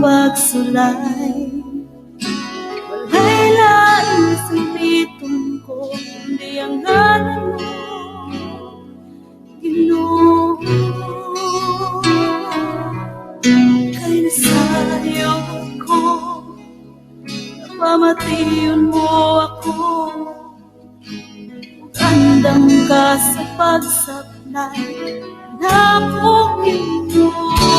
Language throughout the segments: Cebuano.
pagsulay. Walay laing sampiton ko kundi ang ngalan mo, Ginoo. Kay nasayop ko, pamation mo ako, ug andam ka sa pagsaplay nako, Ginoo.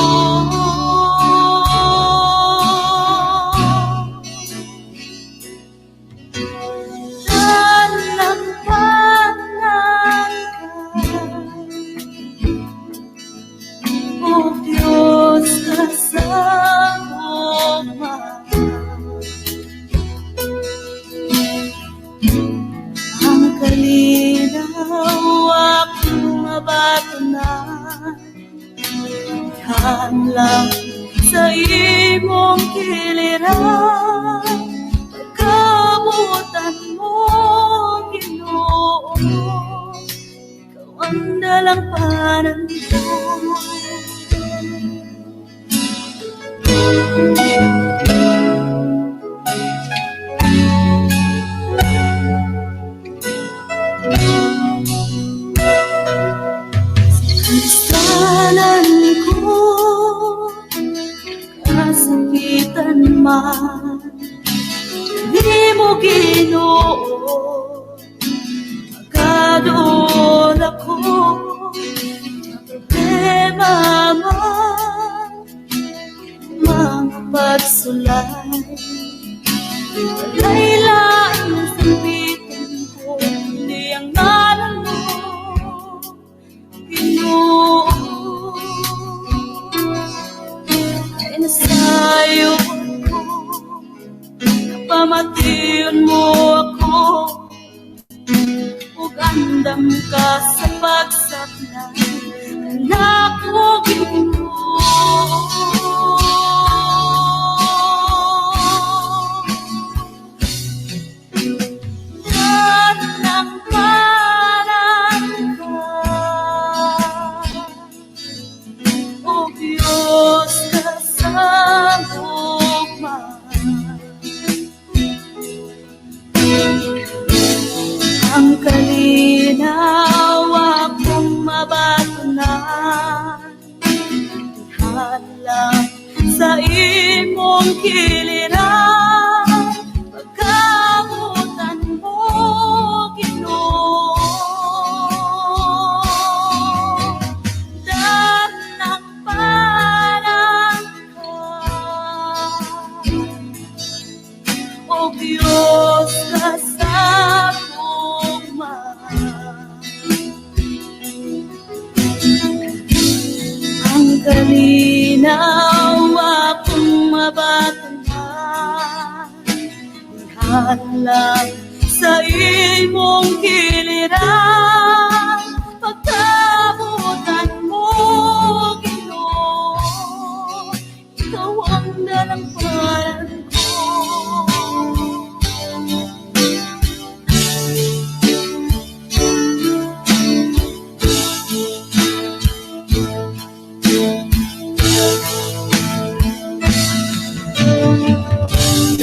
Dalangpanan ka, O Diyos ka sa gugma. Ang kalinaw akong mabatunan, lang sa imong kiliran. Pagkabutan mo, Ginoo, ikaw ang dalampanan ko. Kasalan ko, kasakitan man, di mo, Ginoo, magkadool ako, problema man, mga pagsulay. Walay laing sampiton ko kundi ang ngalan mo, Ginoo. Kay nasayop ko, pamation mo ako, ug andam ka sa pagsaplay nako, Ginoo. Dalangpanan ka, O Diyos ka sa gugma. Ang kalinaw akong mabatunan, lang sa imong kiliran. Pagkabutan mo, Ginoo, dalangpanan ka, O Diyos ka sa gugma. Ang kalinaw akong mabatunan, lang sa imong kiliran. Pagkabutan mo, Ginoo, ikaw ang dalampanan ko.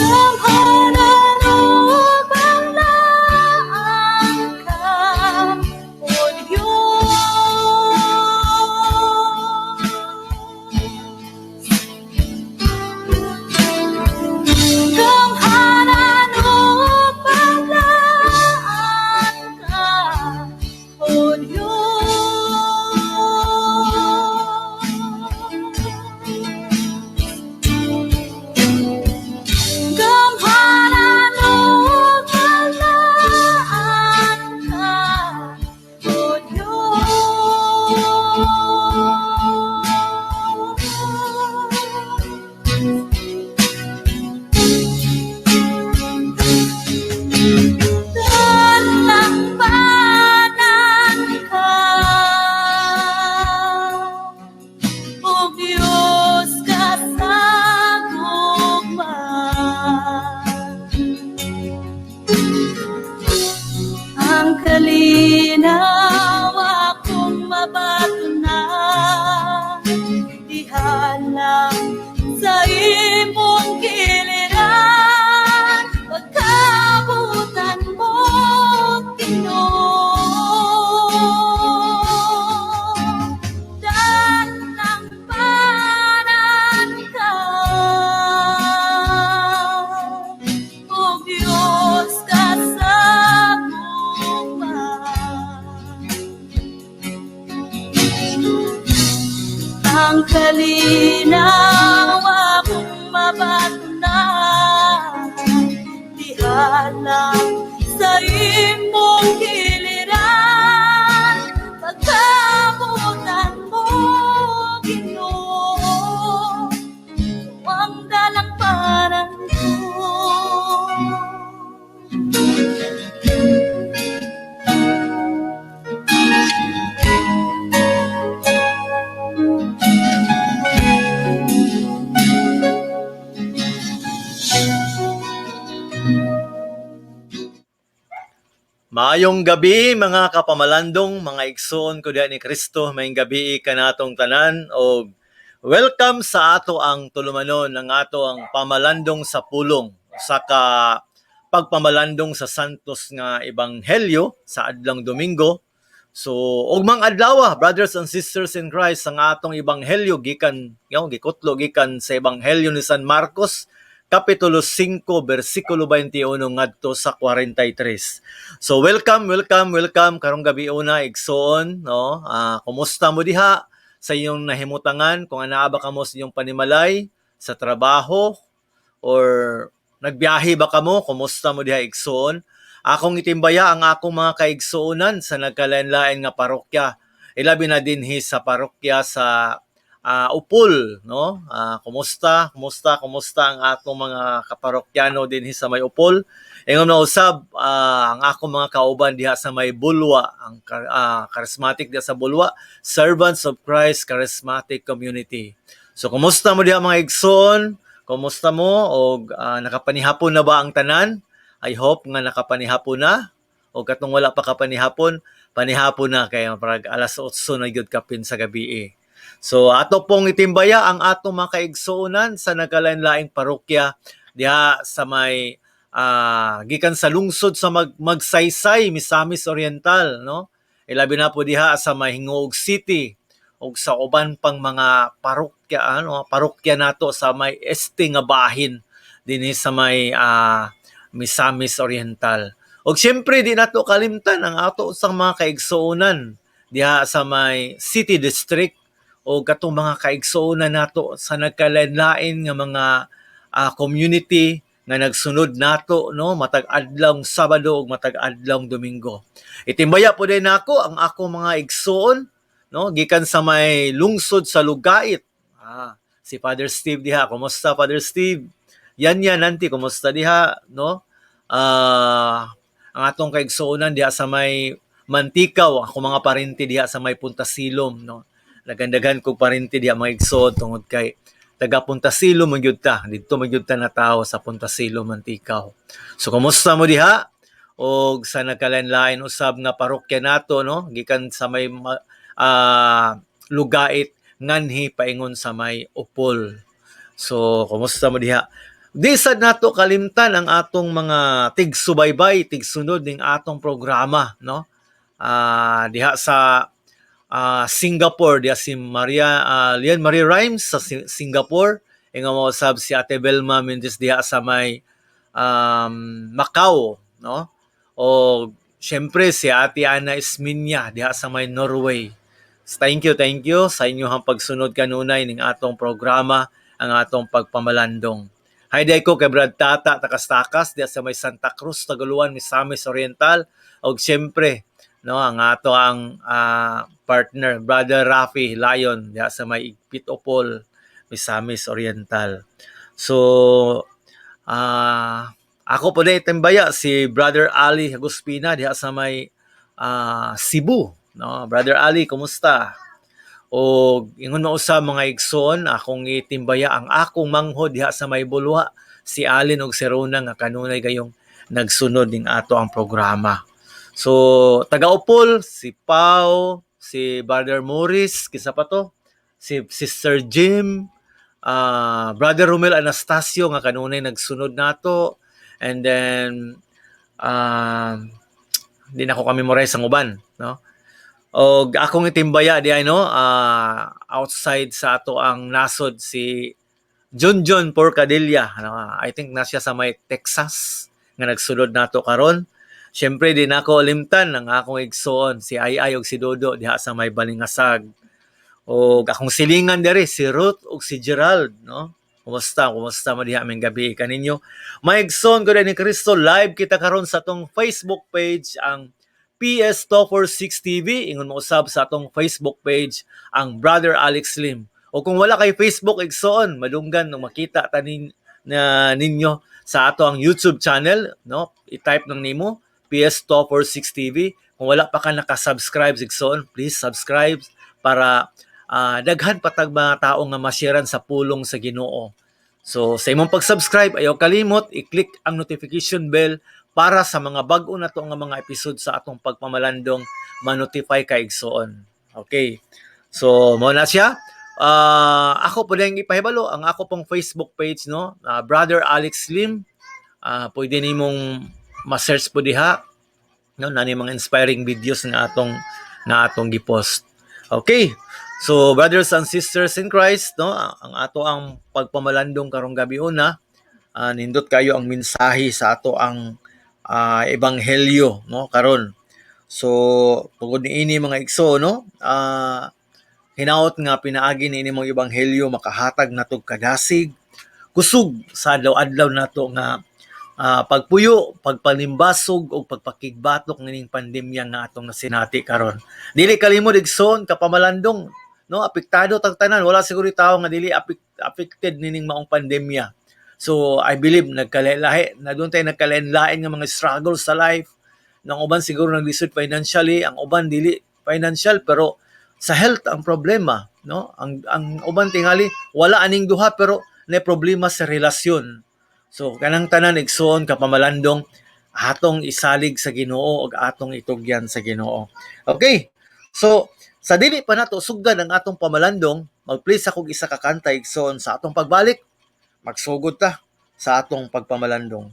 Gamhanan ug balaan ka, O Diyos. Gamhanan ug balaan ka, O Diyos. Gamhanan ug balaan ka, O Diyos. Dalangpanan ka, O Diyos ka sa gugma. Ang kalinaw akong mabatunan, diha lang sa Ang kalinaw akong mabatunan diha lang sa imong giliran. Pagkaabutan mo, Ginoo, ang dalangpanan ko. Maayong gabi, mga kapamalandong, mga igsoon ko diha ni Kristo, maayong gabi kanatong tanan og welcome sa ato ang tulumanon, ang ato ang pamalandong sa pulong, usa ka pagpamalandong sa Santos nga Ebanghelyo sa adlong Domingo. So ugmang adlaw, brothers and sisters in Christ, ang atong ebanghelyo gikan yo gikutlo gikan sa Ebanghelyo ni San Marcos, kapitulo 5, bersikulo 21 ngadto sa 43. So welcome, welcome, welcome karong gabi una, igsoon, no? Kumusta mo diha sa inyong nahimutangan, kung anaa ba kamo sa inyong panimalay, sa trabaho or nagbiyahe ba kamo? Kumusta mo diha, igsoon? Akong itimbaya ang akong mga kaigsuonan sa nagkalain-lain nga parokya. Ilabi na dinhi sa parokya sa Upol, no? Kumusta? Kumusta? Kumusta ang atong mga kaparokyano dinhi sa may Upol? Ingon na usab ang akong mga kauban diha sa may Bulwa, ang charismatic diha sa Bulwa, Servants of Christ Charismatic Community. So kumusta mo diha, mga igsoon? Kumusta mo og nakapanihapon na ba ang tanan? I hope nga nakapanihapon na o katong wala pa kapanihapon, panihapon na kay parag alas 8 na gyud kapin sa gabi eh. So ato pong itimbaya ang atong mga kaigsuonan sa nagkalain-laing parokya diha sa may gikan sa lungsod sa Magsaysay, Misamis Oriental, no? Ilabi na po diha sa may Gingoog City ug sa uban pang mga parokya, ano, parokya nato sa may este nga bahin dinhi sa may Misamis Oriental. Ug siyempre di nato kalimtan ang ato sang mga kaigsuonan diha sa may City District o katong mga kaigsuonan nato sa nagkalain-lain nga mga community nga nagsunod nato, no, matag adlawng Sabado ug matag adlawng Domingo. Itimbaya po din nako ang akong mga igsuon, no, gikan sa may lungsod sa Lugait. Si Father Steve diha. Kumusta, Father Steve? Yan yan nanti, kumusta diha, no? Ang atong kaigsuonan diha sa may Mantikaw, ako mga parente diha sa may Punta Silom, no. Nagandaghan kog parente diha, mga igsoon, tungod kay taga Punta Silom man gyud ta. Didto man gyud ta na tao sa Punta Silom, Mantikaw. So kumusta mo diha? Og sa nagkalain-lain usab nga parokya nato, no, gikan sa may Lugait nganhi paingon sa may Upol. So kumusta mo diha? Di sad nato kalimtan ang atong mga tigsubaybay, tigsunod ning atong programa, no? Diha sa Singapore, diha si Maria Lian Marie Rhymes sa Singapore, ingon mo usab si Ate Belma Mendez diha sa may Macau, no? O syempre si Ate Ana Isminya diha sa may Norway. Thank you sa inyong pagsunod kanunay ning atong programa, ang atong pagpamalandong. Hi day ko kay Brad Tata Takas-Takas diha sa may Santa Cruz, Taguluan, Misamis Oriental. Og syempre, no, ang ato ang partner, Brother Rafi Lion diha sa may Igpit Opol, Misamis Oriental. So ako po din timbaya si Brother Ali Aguspina diha sa may Cebu, no? Brother Ali, kumusta? O ingon mao sa mga igsoon, akong itimbaya ang akong manghod diha sa may Bulwa, si Alin og si Rona nga kanunay gayong nagsunod ning ato ang programa. So taga-Upol, si Pau, si Brother Morris, kisa pa to, si Sister Jim, Brother Romel Anastasio nga kanunay nagsunod nato, and then di na ko kami memorize ang uban, no? Og akong itimbaya di ay, no, outside sa ato ang nasod, si John John Porcadilla, ano, I think na siya sa may Texas nga nagsulod nato karon. Syempre di nako limtan ang akong igsoon si Ay Ay og si Dodo diha sa may Balingasag. O akong silingan diri si Ruth ug si Gerald, no? Kumusta? Kumusta mo diha aming gabi kaninyo? Mga igsoon ko ni Kristo, live kita karon sa atong Facebook page, ang PS246 TV. Ingon mo usab sa atong Facebook page, ang Brother Alex Lim. O kung wala kay Facebook, igsoon, madunggan nung makita tanin na ninyo sa ato ang YouTube channel, no? I-type nang nimo PS246 TV. Kung wala pa ka naka-subscribe, igsoon, please subscribe para daghan patag mga tao nga masyaran sa pulong sa Ginoo. So sa imong pag-subscribe, ayaw kalimot i-click ang notification bell para sa mga bag-o na to nga mga episode sa atong pagpamalandong ma-notify ka, igsoon. Okay. So mo na siya. Ako po din ipahibalo ang ako pong Facebook page, no, Brother Alex Lim. Pwede nimong ma-search po diha, no, nani mga inspiring videos nga atong gipost. Okay. So brothers and sisters in Christ, no, ang ato ang pagpamalandong karong gabi una, nindot kayo ang mensahe sa ato ang ebanghelyo, no, karon. So tungod niini, mga igsoon, no, hinaot nga pinaagi niini mong ebanghelyo makahatag natog kadasig, kusog sa adlaw-adlaw nato nga pagpuyo, pagpanimbasog o pagpakigbatok nining pandemya nga atong nasinati karon. Dili kalimod, igsoon kapamalandong, no, apektado tag tanan, wala siguro tawo nga dili affected nining maong pandemya. So I believe nagkalahi na doon tayo nagkalain-lain nga mga struggles sa life. Ang uban siguro naglisod financially, ang uban dili financial pero sa health ang problema, no? Ang uban tingali wala aning duha pero na problema sa relasyon. So kanang tanan, igsoon kapamalandong, atong isalig sa Ginoo ug atong itugyan sa Ginoo. Okay. So sa dili pa nato sugdan ang atong pamalandong, mag-play sa kog isa ka kanta, igsoon. Sa atong pagbalik, magsugod ta sa atong pagpamalandong.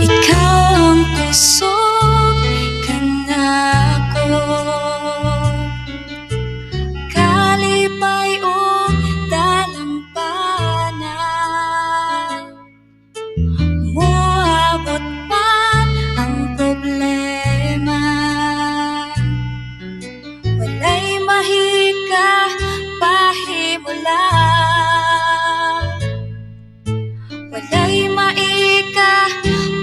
Ikaw ang kusog kanako, kalipay ug dalampana. Moabot man ang problema, walay mahika pahimula. Walay maika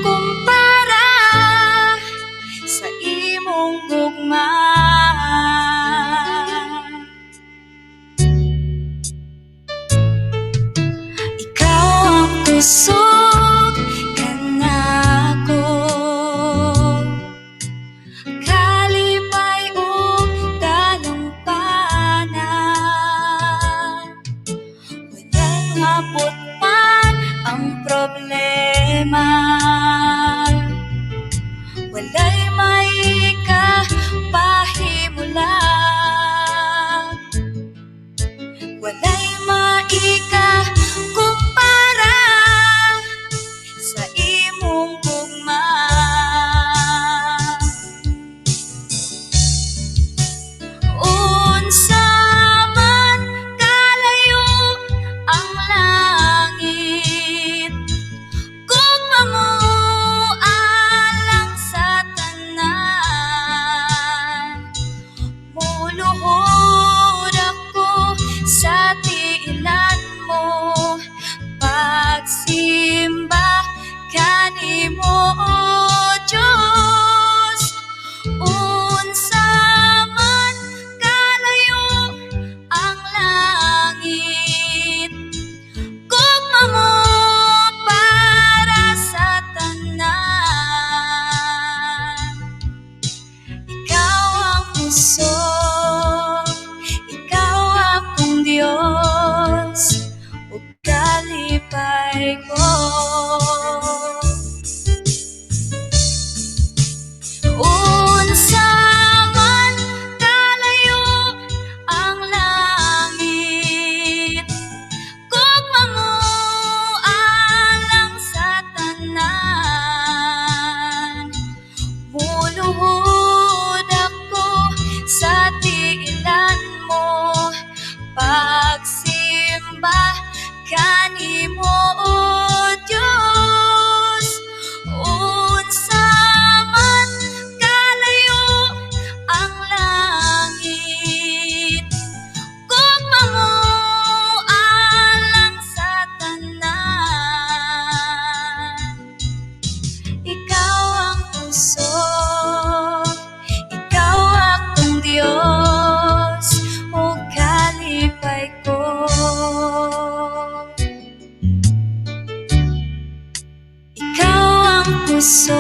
kumpara sa imong gugma. Ikaw ang kusog kanako, kalipay ug dalampana. Walang abot man ang problema, walay maika pahimula. Walay maika kumpara sa imong gugma. Unsa man kalayo ang langit, gugma mo alang sa tanan. Muluhod ako sa tiilan mo, pagsimba kanimo, O Diyos. Unsa man kalayo ang langit, gugma mo para sa tanan. Ikaw ang kusog, ikaw akong Diyos, ug kalipay ko. Unsa man kalayo ang langit, gugma mo alang sa tanan. Muluhod ako sa tiilan mo, pagsimba puso.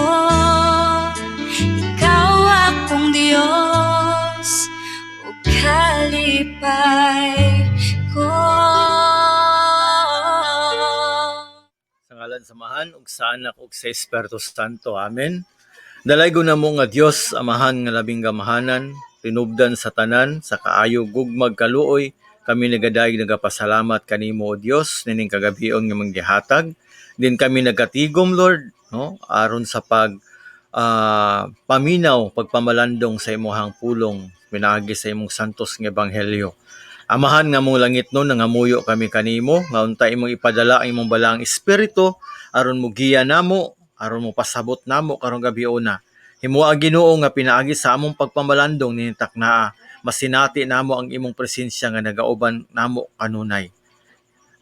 Ikaw akong Diyos ug kalipay ko. Sa ngalan sa Amahan ug sa Anak ug sa Espiritu Santo. Amen. Dalaygon namo nga Dios, Amahan nga labing gamahanan, tinubdan sa tanan, sa kaayo gugmag kaluoy, kami nagadayeg nagapasalamat kanimo, o Dios, nining kagabion nga manggihatag. Din kami nagatigom, Lord, no, aron sa pag paminaw, pagpamalandong sa imong pulong pinaagi sa imong santos nga ebanghelyo. Amahan nga mong langit no, nangamuyo kami kanimo nga unta imong ipadala ang imong balaang espiritu aron mogiya namo, aron mo pasabot namo karong gabiona. Himoa, Ginoo, nga pinaagi sa among pagpamalandong nining taknaa, masinati namo ang imong presensya nga nagauban namo kanunay.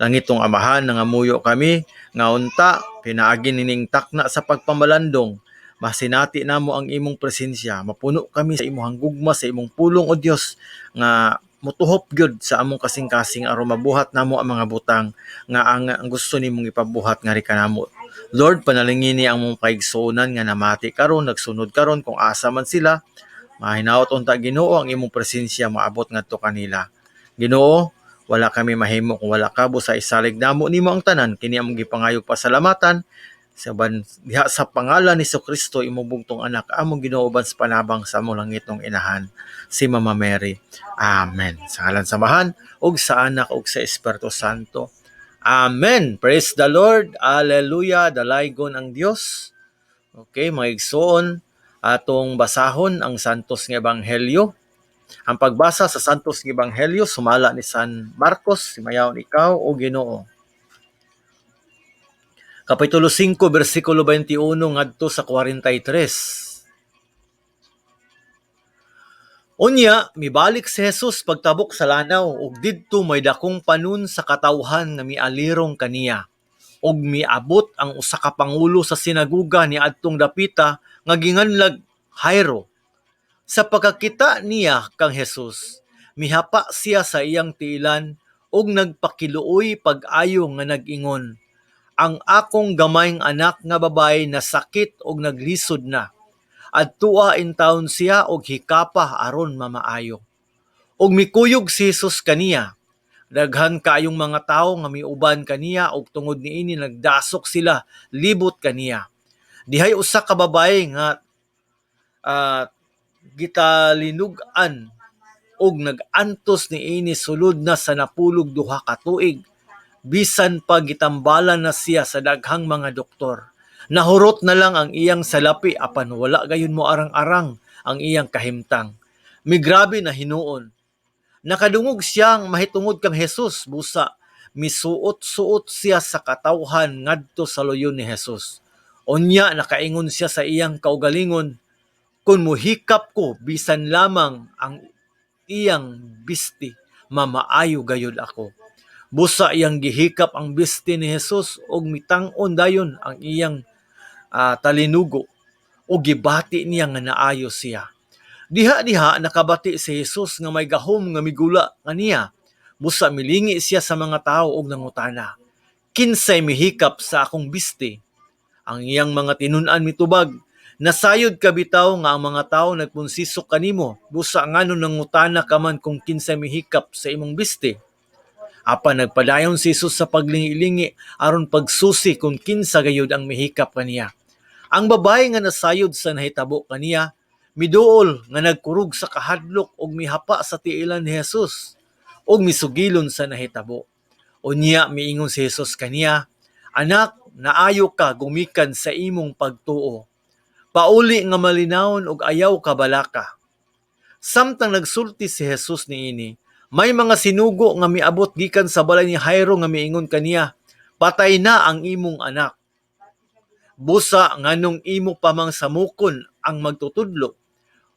Langitong Amahan, nangamuyo kami nga unta pinaagi nining takna sa pagpamalandong, masinati namo ang imong presensya, mapuno kami sa imong gugma, sa imong pulong, o Dios, nga motuhop gyud sa among kasing-kasing aron mabuhat namo ang mga butang nga ang gusto nimong ipabuhat ngari kanamo. Lord, panalangini ang mong kaigsuonan nga namati karon, nagsunod karon, kung asa man sila. Mahinaot unta, Ginoo, ang imong presensya maabot ngadto kanila. Ginoo, wala kami mahimo kung wala ka, busa isalig namo nimo ang tanan. Kini among gipangayog pasalamatan sa ban diha sa pangalan ni Kristo, imong bugtong anak, among Ginoo uban sa panabang sa among langitnong inahan, si Mama Mary. Amen. Sa ngalan sa Amahan ug sa Anak ug sa Espiritu Santo. Amen. Praise the Lord. Hallelujah. Dalaygon ang Dios. Okay, mga igsoon, atong basahon ang Santos nga Ebanghelyo. Ang pagbasa sa Santos nga Ebanghelyo sumala ni San Marcos. Himayaon ikaw, o Ginoo. Kapitulo 5, bersikulo 21 ngadto sa 43. Unya, mibalik si Jesus pagtabok sa lanaw ug didto may dakong panon sa katawhan nga mialirong kaniya. Ug miabot ang usa ka pangulo sa sinaguga ni adtong dapita nga ginganlag Jairo. Sa pagkakita niya kang Jesus, mihapa siya sa iyang tiilan ug nagpakiluoy pag-ayo nga nag-ingon, "Ang akong gamayng anak nga babaye nasakit og naglisod na. Adtua intawon siya og hikapa aron mamaayo." Ug mikuyog si Jesus kaniya. Daghan kaayong mga tawo nga miuban kaniya ug tungod niini nagdasok sila libot kaniya. Dihay usa ka babaye nga gitalinug-an og nag-antos niini sulod na sa 12 ka tuig, bisan pa gitambalan na siya sa daghang mga doktor. Nahurot na lang ang iyang salapi apan wala gayon mo arang-arang ang iyang kahimtang. Migrabe na hinuon. Nakadungog siyang mahitungod kang Jesus, busa misuot-suot siya sa katawhan ngadto sa luyon ni Jesus. Unya nakaingon siya sa iyang kaugalingon, "Kung muhikap ko bisan lamang ang iyang bisti, mamaayo gayud ako." Busa iyang gihikap ang bisti ni Jesus ug mitang-on dayon ang iyang talinugo ug gibati niya nga naayo siya. Diha-diha nakabati si Jesus nga may gahom nga migula kaniya. Busa milingi siya sa mga tawo og nangutana, "Kinsay mihikap sa akong bisti?" Ang iyang mga tinun-an mitubag, "Nasayod ka bitaw nga ang mga tawo nagpunsisok kanimo, busa ngano nangutana ka man kung kinsay mihikap sa imong bisti?" Apan nagpadayon si Jesus sa paglingi-lingi aron pagsusi kung kinsa gayud ang mihikap kaniya. Ang babaye nga nasayod sa nahitabo kaniya, miduol nga nagkurog sa kahadlok ug mihapa sa tiilan ni Jesus ug misugilon sa nahitabo. Unya miingon si Jesus kaniya, "Anak, naayo ka gumikan sa imong pagtuo. Pauli nga malinawon ug ayaw ka balaka." Samtang nagsulti si Jesus niini, may mga sinugo nga miabot gikan sa balay ni Jairo nga miingon kaniya, "Patay na ang imong anak. Busa nganong imo pa mang samukon ang magtutudlo?"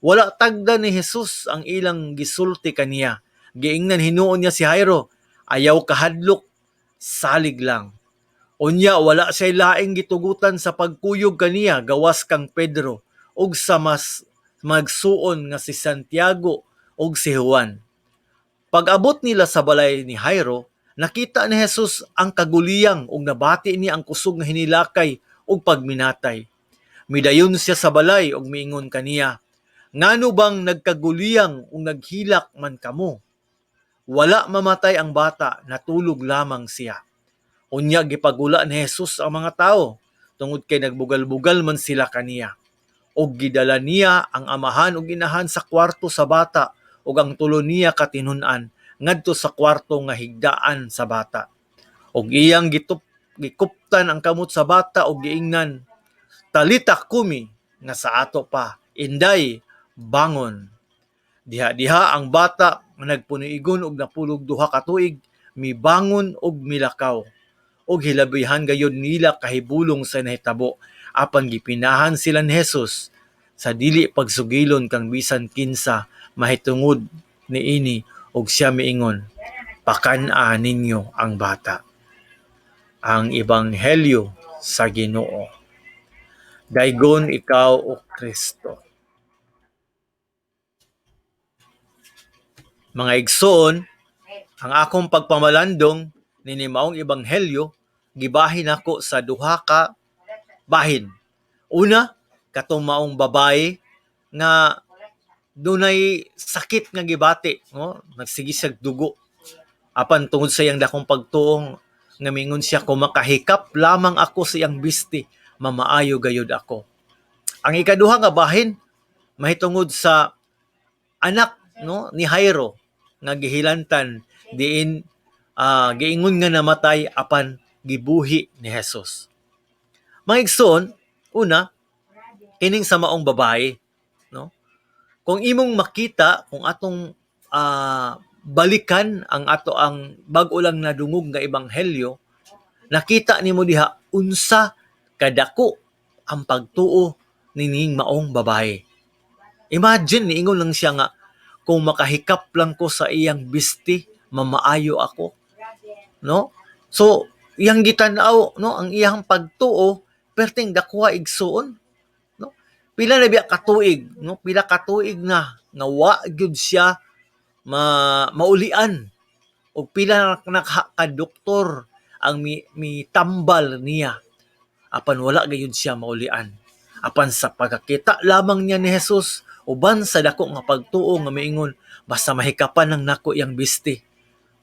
Wala tagda ni Jesus ang ilang gisulti kaniya. Giingnan hinuon niya si Jairo, "Ayaw kahadlok, salig lang." Unya wala siya'y laing gitugutan sa pagkuyog kaniya gawas kang Pedro ug sa mas magsuon nga si Santiago ug si Juan. Pag-abot nila sa balay ni Jairo, nakita ni Jesus ang kaguliyang ug nabati niya ang kusog nga hinilakay ug pagminatay. Midayon siya sa balay ug miingon kaniya, "Ngano bang nagkaguliyang ug naghilak man kamo? Wala mamatay ang bata, natulog lamang siya." Unya gipagula ni Jesus ang mga tawo tungod kay nagbugal-bugal man sila kaniya. Og gidala niya ang amahan ug inahan sa kwarto sa bata ug ang tulo niya ka tinun-an ngadto sa kwarto nga higdaan sa bata. Og iyang gikuptan ang kamot sa bata ug giingnan, "Talita kumi," nga sa ato pa, "Inday, bangon." Diha-diha ang bata nga nagpuniigon og 12 ka tuig mibangon ug milakaw. Og hilabihan gayud nila kahibulong sa nahitabo, apan gipinahan sila ni Jesus sa dili pagsugilon kang bisan kinsa mahitungod niini, ug siya miingon, "Pakan-a ninyo ang bata." Ang Ebanghelyo sa Ginoo. Daygon ikaw, O Kristo. Mga igsoon, ang akong pagpamalandong nini maong ebanghelyo gibahin nako sa duha ka bahin. Una, katong maong babae nga dunay sakit nga gibati, no? Nagsige siya dugo. Apan tungod sa iyang dakong pagtuong nga mingon siya, "Kung makahikap lamang ako sa iyang bisti, mamaayo gayud ako." Ang ikaduha nga bahin mahitungod sa anak, no, ni Jairo nga gihilantan diin giingon nga namatay apan gibuhi ni Jesus. Mga igsoon, una kining sa maong babae, no? Kung imong makita, kung atong balikan ang ato ang bag-o lang nadungog nga ebanghelyo, nakita nimo diha unsa kadako ang pagtuo nining maong babae. Imagine, niingon lang siya nga, "Kung makahikap lang ko sa iyang bisti, mamaayo ako." No? So, iyang gitan-aw, no, ang iyang pagtuo perting dakuha, igsuon, no? Pila na biya katuig, no? Pila katuig na nga wa gyud siya maulian og pila na ka doktor ang mitambal niya, apan wala gayud siya maulian. Apan sa pagkakita lamang niya ni Jesus, uban sa dako nga pagtuo nga miingon, "Basta mahikapan lang nako iyang bisti,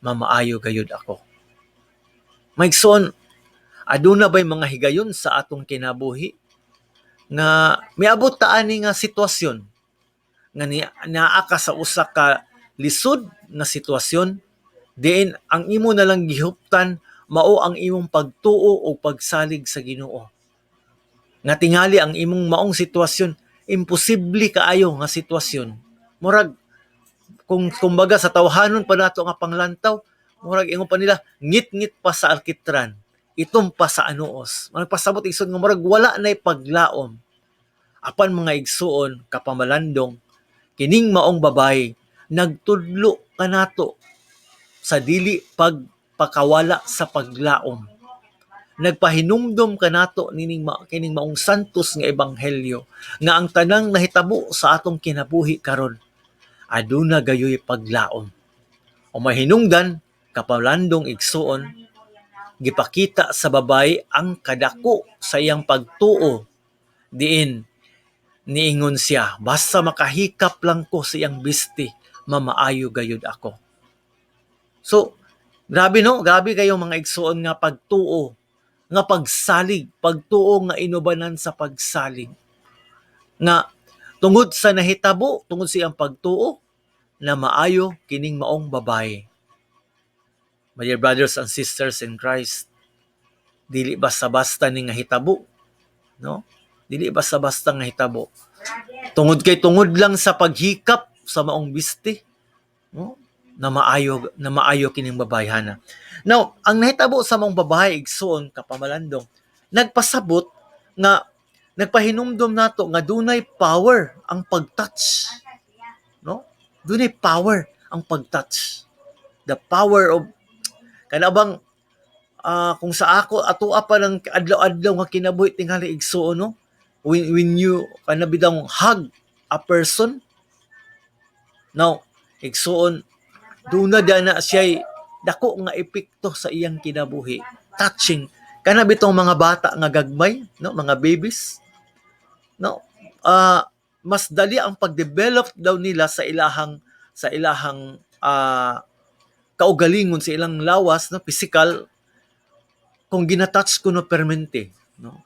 mamaayo gayud ako." Maigsoon, aduna bay mga higayon sa atong kinabuhi nga miabot ta ani nga sitwasyon nga naa ka sa usa ka lisod nga sitwasyon diin ang imo na lang gihuptan mao ang imong pagtuo o pagsalig sa Ginoo, nga tingali ang imong maong sitwasyon imposible kaayo nga sitwasyon? Murag kung kumbaga sa tawhanon pa nato nga panglantaw, murag ingon pa nila, ngit-ngit pa sa alkitran, itom pa sa anuos. Murag pasabot, igsoon, nga murag wala nay paglaom. Apan mga igsuon, kapamalandong, kining maong babae nagtudlo kanato sa dili pagpakawala sa paglaom. Nagpahinumdom kanato nining kining maong santos nga ebanghelyo nga ang tanang nahitabo sa atong kinabuhi karon, aduna gayoy paglaom. O mahinungdan, kapalandong, igsuon, gipakita sa babae ang kadako sa iyang pagtuo diin niingon siya, "Basta makahikap lang ko sa iyang bisti, mamaayo gayud ako." So, grabe, no? Grabe kayo, mga igsuon, nga pagtuo, nga pagsalig, pagtuo nga inubanan sa pagsalig. Nga tungod sa nahitabo, tungod sa iyang pagtuo, na maayo kining maong babae. My dear brothers and sisters in Christ, dili basta-basta ni nga hitabo, no? Dili basta-basta nga hitabo. Tungod kay tungod lang sa paghikap sa maong bisti, no, na maayo kining babayhana. Now, ang nahitabo sa maong babae, igsuon, kapamalandong, nagpasabot nga nagpahinumdom nato nga dunay power ang pagtouch. No? Dunay power ang pagtouch. The power of kana bang kung sa ako atoa pa ng adlaw-adlaw nga kinabuhi tingali, igsuon, no, when you kana bitaw hug a person now, igsuon, duna na siya dako nga epekto sa iyang kinabuhi. Touching kana bitong mga bata nga gagmay, no, mga babies. No, mas dali ang pag-develop daw nila sa ilahang kaugalingon, sa ilang lawas, no, physical, kung gina-touch ko no permente, no.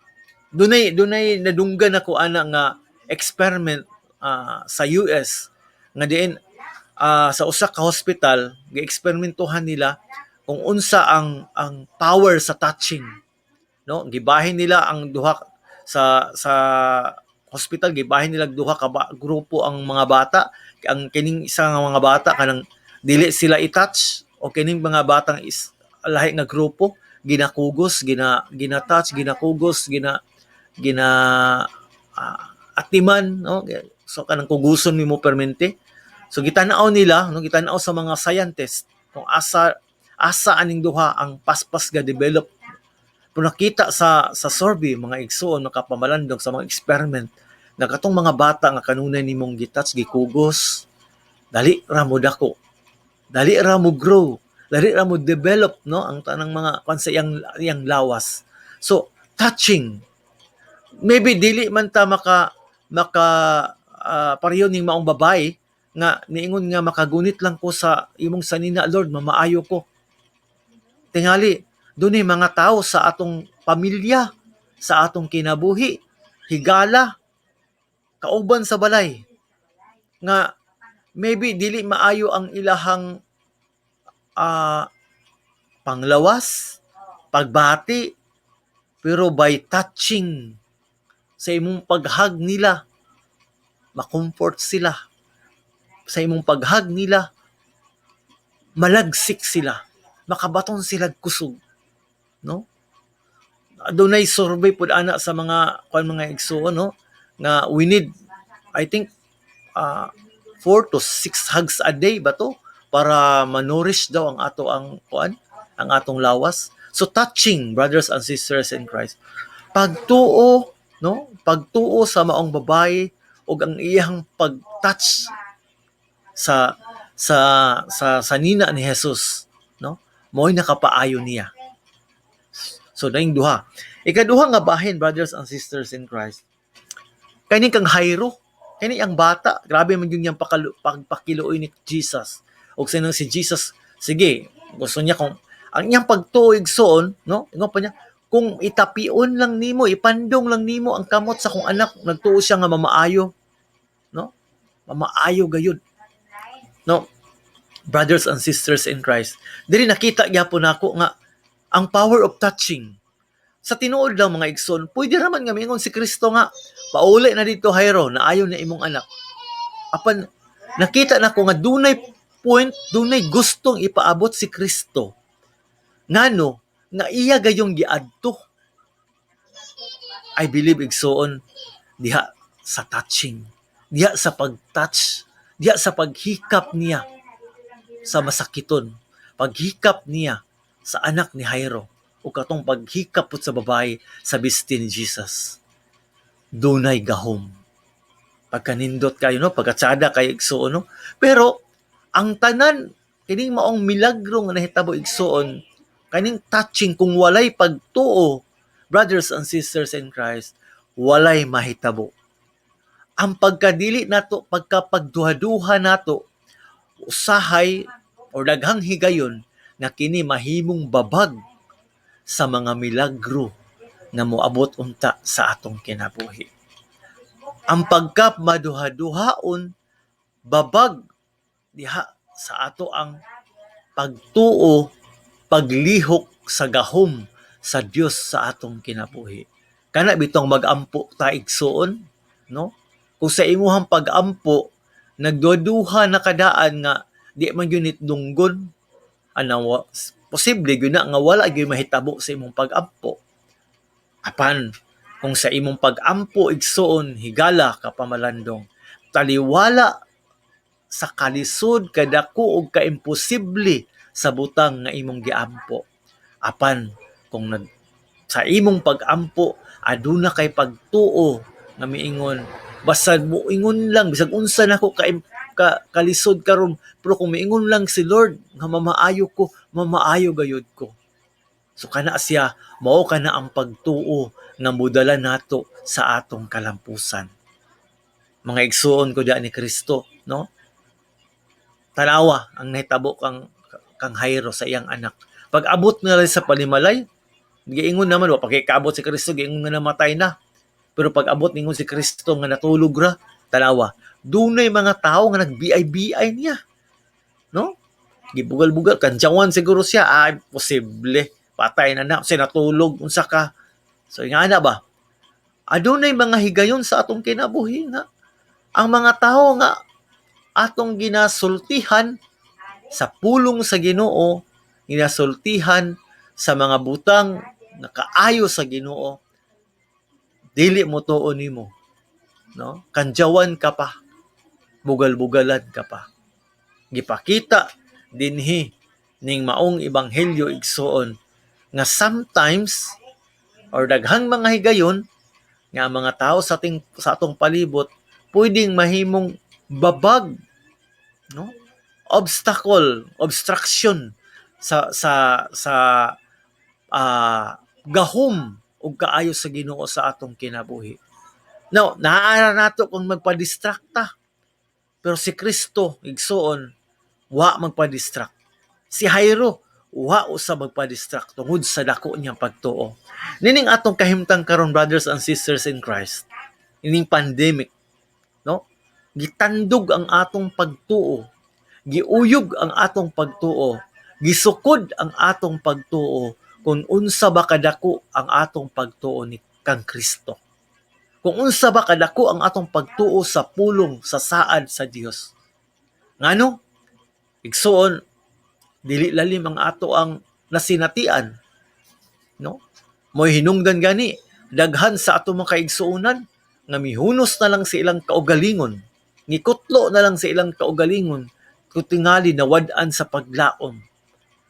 Dunay nadunggan ako ana nga experiment sa US nga diin sa usa ka hospital gieksperimentuhan nila kung unsa ang power sa touching, no. Gibahin nila ang duha sa hospital, gibahin nila duha ka grupo ang mga bata. Ang kining isa nga mga bata, kanang dili sila i-touch, o kining mga batang is lahi nga grupo, ginakugos, gina-touch, ginakugos, gina gina atiman, no. So kanang kuguson nimo permente. So gitan-aw nila, no, gitan-aw sa mga scientist kung asa asa aning duha ang paspas ga develop. Pero nakita sa survey, mga igsuon, nakapamalandong, sa mga experiment na katong mga bata nga kanunay nimong gitouch, gikugos, dali ra mo dako, dali ra mo grow, dali ra mo develop, no, ang tanang mga kwan sa iyang lawas. So touching, maybe dili man ta maka pareho ning maong babae nga niingon nga, "Makagunit lang ko sa imong sanina, Lord, mamaayo ko." Tingali dunay mga tao sa atong pamilya, sa atong kinabuhi, higala, kauban sa balay nga maybe dili maayo ang ilahang panglawas, pagbati, pero by touching, sa imong paghag nila, makomfort sila. Sa imong paghag nila, malagsik sila, makabaton sila kusog, no. Dunay survey pud ana sa mga kuan, mga igsuon, no, nga we need, I think, 4 to 6 hugs a day ba to para ma-nourish daw ang ato ang kuan, ang atong lawas. So touching, brothers and sisters in Christ, pagtuo, no, pagtuo sa maong babae ug ang iyang pag-touch sa sanina ni Jesus, no, mo'y nakapaayo niya. So naing duha. Ikaduha nga bahin, brothers and sisters in Christ, kani kang Jairo, kani ang bata, grabe man yun yung pagpakiluoy ni Jesus. Ug sinong si Jesus, sige, gusto niya kung ang iyang pagtuo, igsoon, no, ingon pa niya, "Kung itapion lang nimo, ipandong lang nimo ang kamot sa akong anak," nagtuo siya nga mamaayo, no, mamaayo gayud, no. Brothers and sisters in Christ, diri nakita gyapon nako nga ang power of touching. Sa tinuod lang, mga igsoon, pwede raman nga mingon si Kristo nga, "Pauli na dito, Jairo, naayo na imong anak." Apan nakita nako nga dunay point, dunay gustong ipaabot si Kristo. Ngano nga iya gayong giadto? I believe, igsoon, diha sa touching, diha sa pag-touch, diha sa paghikap niya sa masakiton, paghikap niya sa anak ni Jairo o katong paghikap pud sa babae sa bisti ni Jesus. Dunay gahom. Pagkanindot kayo, no, pagkatsada kayo, igsuon, no. Pero ang tanan kining maong milagro nga nahitabo, igsuon, kaning touching, kung walay pagtuo, brothers and sisters in Christ, walay mahitabo. Ang pagkadili nato, pagkapagduha-duha nato, usahay or daghang higayon nga kini mahimong babag sa mga milagro nga moabot unta sa atong kinabuhi. Ang pagka maduha-duhaon, babag diha sa ato ang pagtuo, paglihok sa gahom sa Dios sa atong kinabuhi. Kana bitong magampo ta, igsuon, no? Kung sa imuhang pag-ampo nagduha na kadaan nga di man gyud dunggon ana, posible gyud na nga wala gyud mahitabo sa imong pag-ampo. Apan kung sa imong pag-ampo, igsuon, higala, kapamalandong, taliwala sa kalisod, kadako og kaimposible sa butang nga imong giampo, apan kung sa imong pag-ampo aduna kay pagtuo nga miingon, "Basta moingon lang, bisag unsa nako ka kalisod karon, pero kung miingon lang si Lord nga mamaayo ko, mamaayo gayud ko." So kana siya, mao kana ang pagtuo nga modala nato sa atong kalampusan. Mga igsuon ko diha ni Kristo, no? Tanawa ang nahitabo kang Jairo sa iyang anak. Pag abot nga sa panimalay, giingon naman wa pa kay kaabot si Kristo, giingon nga namatay na. Pero pag abot ningon si Kristo nga natulog ra, tanawa, dunay mga tawo nga nagbiay-biay niya. No? Gibugal-bugal kantsawan siguro siya, ay posible patay na na kasi natulog, unsa ka. So ingana ba? Adunay mga higayon sa atong kinabuhi nga ang mga tawo nga atong ginasultihan sa pulong sa Ginoo, ginasultihan sa mga butang nga kaayo sa Ginoo, dili mo tuo nimo, no? Kantsawan ka pa, bugal-bugalan ka pa. Gipakita dinhi ning maong ebanghelyo, igsuon, nga sometimes or daghang mga higayon nga ang mga tao sa atong palibot pwedeng mahimong babag, no, obstacle, obstruction sa gahom ug kaayo sa Ginoo sa atong kinabuhi. Now, naa nato kung magpa-distract ta. Pero si Kristo, igsuon, wa magpa-distract. Si Jairo, wa usa magpa-distract tungod sa dako niyang pagtuo. Nining atong kahimtang karon, brothers and sisters in Christ, ining pandemic, no? Gitandog ang atong pagtuo, giuyog ang atong pagtuo, gisukod ang atong pagtuo kung unsa ba kadako ang atong pagtuo ni kang Kristo. Kung unsa ba kadako ang atong pagtuo sa pulong, sa saad sa Dios. Ngano? Igsuon, dili lalim ang ato ang nasinatian. No? Mo'y hinungdan gani, daghan sa ato mga kaigsuonan nga mihunos na lang sa ilang kaugalingon, ngikutlo na lang sa ilang kaugalingon, kung tingali nawad-an sa paglaom.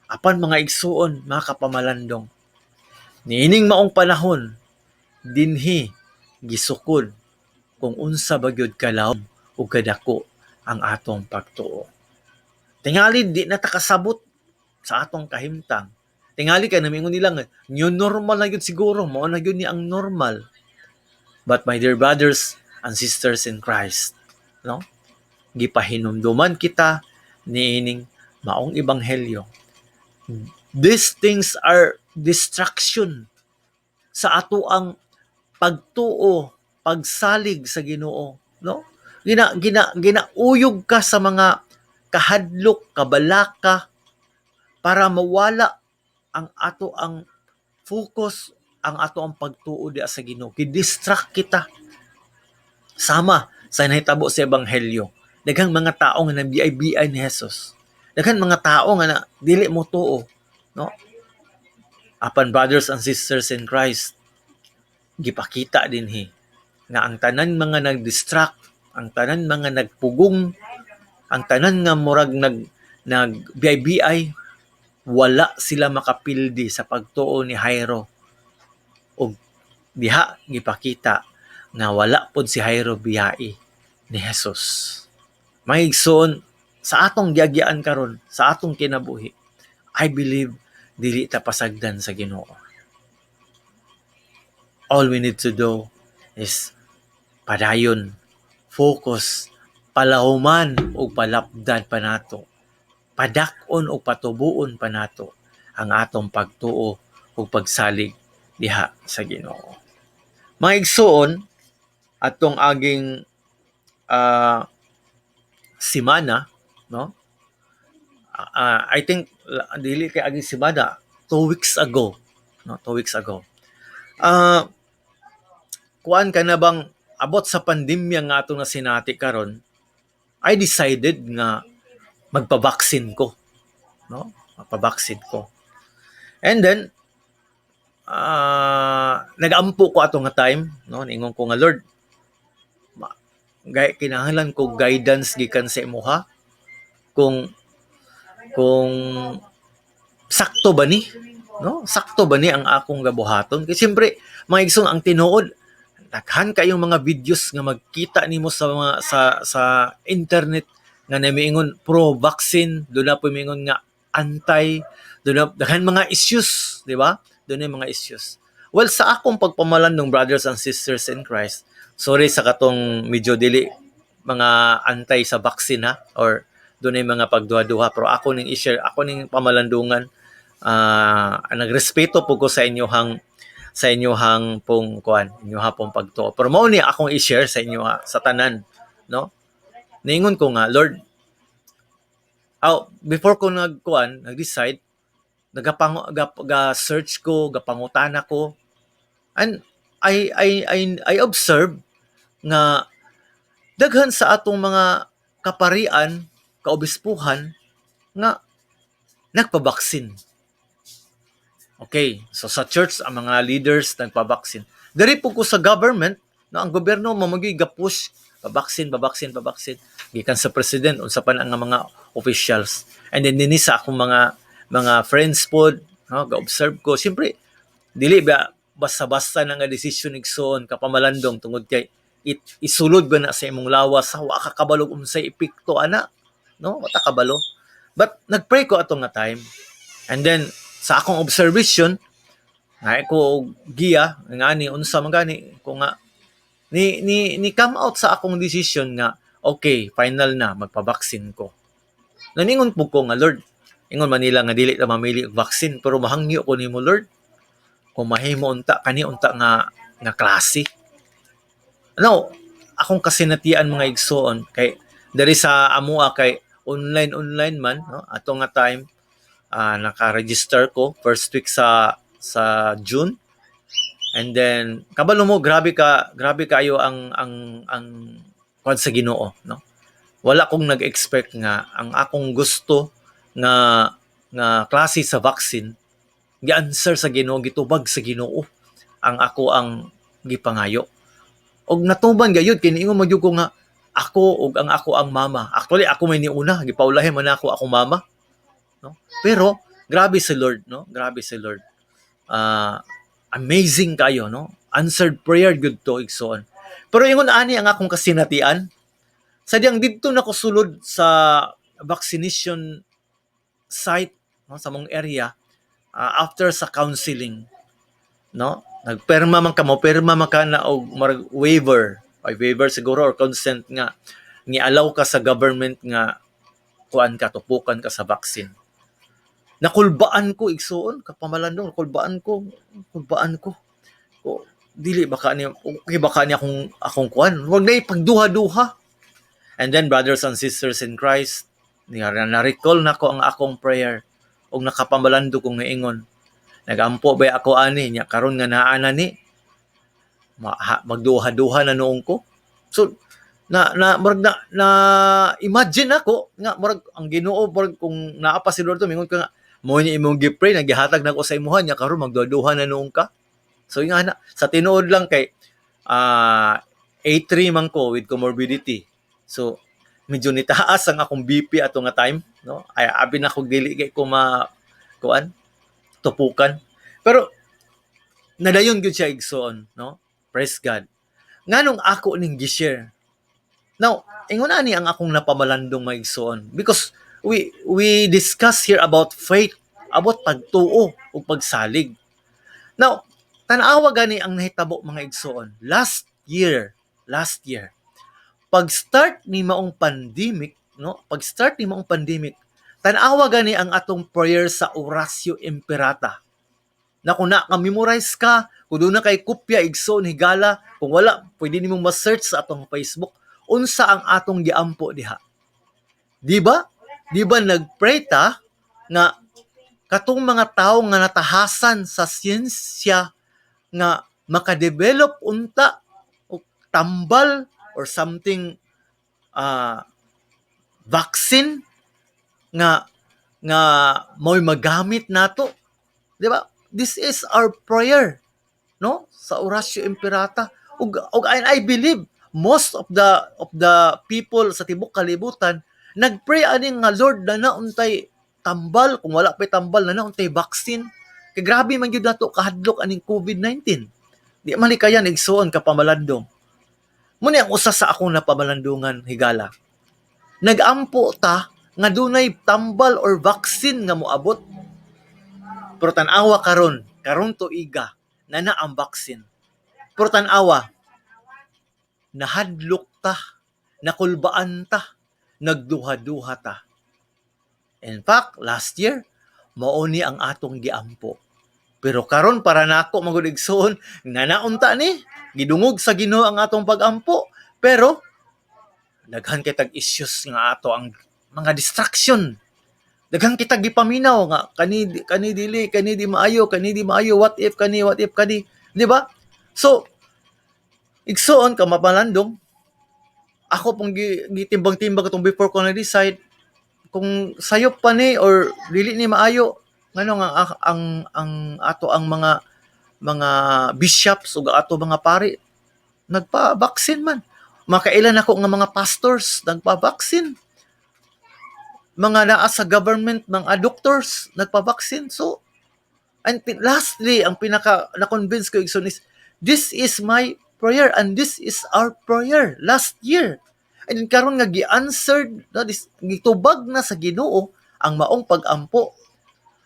Apan mga igsuon, mga kapamalandong, niining maong panahon, dinhi gisukod kung unsa ba gyud kalawom ug kadako ang atong pagtuo. Tingali di na ta kasabot sa atong kahimtang. Tingali kay namiingon nila nga new normal na gyud siguro, mao na gyud ni ang normal. But my dear brothers and sisters in Christ, no? Gipahinumduman kita niining maong ebanghelyo. These things are distraction sa ato ang pagtuo, pagsalig sa Ginoo, no? Gina gina ginauyog ka sa mga kahadlok, kabalaka para mawala ang ato ang focus, ang ato ang pagtuo diha sa Ginoo. Gi-distract kita. Sama sa nahitabo sa ebanghelyo. Daghang mga tao nga nabiyay-biyay ni Jesus. Daghan mga tao nga na dili mo tuo, no? Apan brothers and sisters in Christ, gipakita dinhi nga ang tanan mga nag-distract, ang tanan mga nagpugong, ang tanan nga murag nag nag BI, wala sila makapildi sa pagtuo ni Jairo. Ug diha gipakita nga wala pod si Jairo biyai ni Jesus. Mga igsoon, sa atong giagian karon, sa atong kinabuhi, I believe dili ta pasagdan sa Ginoo. All we need to do is padayon, focus, palahuman ug palapdan pa nato, padak-on ug patubuon pa nato ang atong pagtuo ug pagsalig diha sa Ginoo. Mga igsoon, atong aging simana, no? I think dili kay aging simana, 2 weeks ago, no? 2 weeks ago. Kuan ka na bang abot sa pandemya nga atong nasinati karon, I decided nga magpa-vaccine ko, no? Magpa-vaccine ko. And then nagampo ko ato nga time, no? Ningon ko nga, "Lord, kinahanglan ko guidance gikan sa imuha kung sakto ba ni, no? Sakto ba ni ang akong gabuhaton?" Kay siyempre, mga igsoon, ang tinuod, daghan kayong mga videos nga magkita nimo sa mga sa internet nga namiingon pro vaccine, doon na po miingon nga anti, Doon daghan mga issues, di ba? Doon mga issues. Well, sa akong pagpamalandong, brothers and sisters in Christ, sorry sa katong medyo dili mga antay sa vaccine ha, or doon ay mga pagduha-duha, pero ako ning i-share, ako ning pamalandungan, nagrespeto po ko sa inyohang pong kuan, inyoha pong pagtuo. Pero mao ni akong i-share sa inyo ha, sa tanan, no? Niingon ko nga, "Lord," aw, before ko nagkuan, nag-decide, nagapang ga, ga search ko, gapangutana ko, and I observe nga daghan sa atong mga kaparian, kaobispuhan nga nagpabaksin. Okay, so sa church ang mga leaders nagpabaksin. Diri po ko sa government, no, ang gobyerno mo magi ga-push pabaksin, pabaksin, pabaksin. Gikan sa president, unsa pa na ang mga officials. And then dinhi sa akong mga friends pod, no, ga-observe ko. Siyempre, dili ba basta-basta na nga desisyon, igsoon, kapamalandong, tungod kay isulod ba na sa imong lawas, wa ka kabalo unsay epekto ana, no? Wa ta kabalo. But nagpray ko ato nga time. And then sa akong observation, nga ko og giya nga ni unsa man gani ko nga ni come out sa akong decision nga okay, final na, magpabaksin ko. Naningon po ko nga, "Lord, ingon man nila nga dili ta mamili og vaccine, pero mahangyo ko nimo, Lord, kung mahimo unta kani unta nga klase." No, akong kasinatian, mga igsoon, kay diri sa amoa kay online online man, no? Ato nga time, naka-register ko first week sa June. And then kabalo mo, grabe kayo ang kuan sa Ginoo, no? Wala kong nag-expect nga ang akong gusto nga klase sa vaccine, gi-answer sa Ginoo, gitubag sa Ginoo ang ako ang gipangayo. Og natuban gayud kay niingon man gyud ko nga ako ug ang ako ang mama. Actually, ako may niuna, gipaulahin man ako akong mama, no? Pero grabe si Lord, no? Grabe si Lord. Amazing kayo, no? Answered prayer gud to, igsoon. Pero ingon ani ang akong kasinatian. Sa diyang didto na ko sulod sa vaccination site, no, sa mong area, after sa counseling, no? Nagperma man ka mo, perma man ka na og marag waiver, ay waiver siguro or consent nga ngi-allow ka sa government nga kuan ka, tupukan ka sa vaccine. Nakulbaan ko, igsoon, kapamalandong, nakulbaan ko, kulbaan ko. Ko dili ba ka ni okay ba ka ni akong kuan? Wag na ipagduha-duha. And then, brothers and sisters in Christ, na recall nako ang akong prayer ug nakapamalando ko nga ingon. "Nagampo ba ako ani nya karon nga naa na ni magduha-duha na noong ko?" So na murag na imagine ako nga murag ang Ginoo, murag kung naa pa si Lord to, mingon ka nga mo ni imong gi-pray, nagihatag nako sa imuha nya karon magduha-duha na noong ka. So nga na sa tinuod lang kay A3 man ko with comorbidity. So medyo nitaas ang akong BP ato nga time, no? Ay abi na kog dili kay ko ma kuan, tupukan. Pero nadayon gyud siya, igsoon, no? Praise God. Nganong ako ning gi-share? Now, ingon ani ang akong napamalandong, mga igsoon, because we discuss here about faith, about pagtuo ug pagsalig. Now, tan-awa gani ang nahitabo, mga igsoon. Last year, pag-start ni maong pandemic, no? Pag-start ni maong pandemic, tan-awa gani ang atong prayer sa Oratio Imperata. Na kung naka-memorize ka, kung doon na kay kopya, igsoon, higala, kung wala, pwede nimong ma-search sa atong Facebook, unsa ang atong giampo diha. Di ba? Di ba nagpray ta nga katong mga tao nga natahasan sa siyensya nga makadevelop unta og tambal or something, vaccine nga mo'y magamit nato? Di ba? This is our prayer, no? Sa Oratio Imperata. Ug and I believe most of the people sa tibok kalibutan nagpray ani nga, "Lord, na untay tambal, kung wala pay tambal, na untay vaccine." Kay grabe man gyud nato kahadlok aning COVID-19. Di man ni kaya, igsoon, kapamalandong. Muna ang usa sa akong napamalandungan, higala. Nagampo ta nga dunay tambal or vaccine nga moabot. Pero tan-awa karon, karon tuiga na na ang vaccine. Pero tan-awa, nahadlok ta, nakulbaan ta, nagduha-duha ta. In fact, last year, mao ni ang atong giampo. Pero karon, para nako magud, igsuon, nanaunta ni, gidungog sa Ginoo ang atong pagampo. Pero daghan kay tag issues nga ato ang mga distraction. Daghan kita gipaminaw nga kani kani dili kani di maayo, kani di maayo, what if kani, what if kani, di ba? So igsuon ka mapalandong, ako pong gitimbang-timbang itong before ko na decide kung sayop pa ni or dili ni maayo, ngano nga ang ato ang mga bishops ug ato mga pari nagpa-vaccine man. Makailan ako nga mga pastors nagpa-vaccine, mga naa sa government, mga doctors nagpa-vaccine. So and lastly, ang pinaka na-convince ko, igsoon, is this is my prayer and this is our prayer last year. And then karon nga gi-answered na this, gitubag na sa Ginoo ang maong pag-ampo